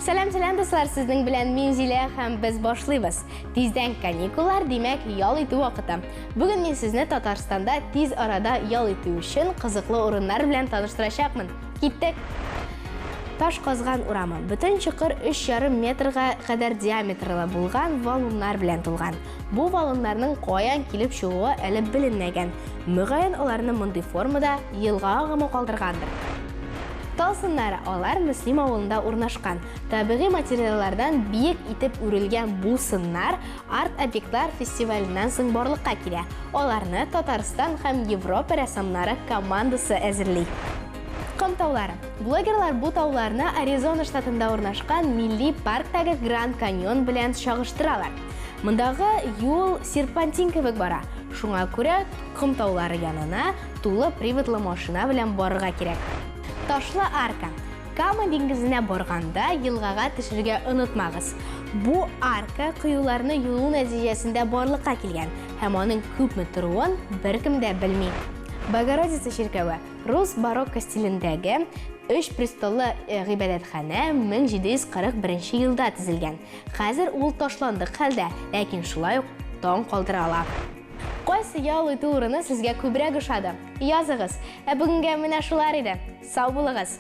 Сәлам, сәлам, дуслар, сезнең белән мин Зилә һәм без башлыйбыз. Тиздән каникуллар, димәк, ял итү вакыты. Бүген мин сезне Татарстанда тиз арада ял итү өчен кызыклы урыннар белән таныштырачакмын. Киттек! Таш казган урамы. Бөтен чокыр 3,5 метрга кадәр диаметрлы булган валуннар белән тулган. Бу валуннарның каян килеп чыгуы әле беленмәгән. Мөгаен, аларны мондый формада елга агымы калдыргандыр. Тал сыннары, алар Мөслим авылында урнашкан. Табигый материаллардан биек итеп үрелгән бу сыннар арт-объектлар фестиваленнән соң барлыкка килә. Аларны Татарстан һәм Европа рәссамнары командасы әзерли. Ком таулары. Блогерлар бу тауларны Аризона штатында урнашкан милли парктагы Гранд Каньон белән чагыштыралар. Мондагы юл серпантин кебек бара, шуңа күрә ком таулары янына тулы приводлы машина белән барырга кирәк. Ташлы арка. Кама диңгезенә барганда елгага төшергә онытмагыз. Бу арка коюларны юуу нәтиҗәсендә барлыкка килгән һәм аның күпме торуын беркем дә белми. Богородица чиркәве. Рус барокко стилендәге өч престоллы гыйбадәтханә 1741 елда төзелгән. Хәзер ул ташландык хәлдә, ләкин шулай ук таң калдыра ала. Кайсы ял итү урыны сезгә күбрәк ошады? Языгыз. Ә бүгенгә менә шулар иде. Сау булыгыз!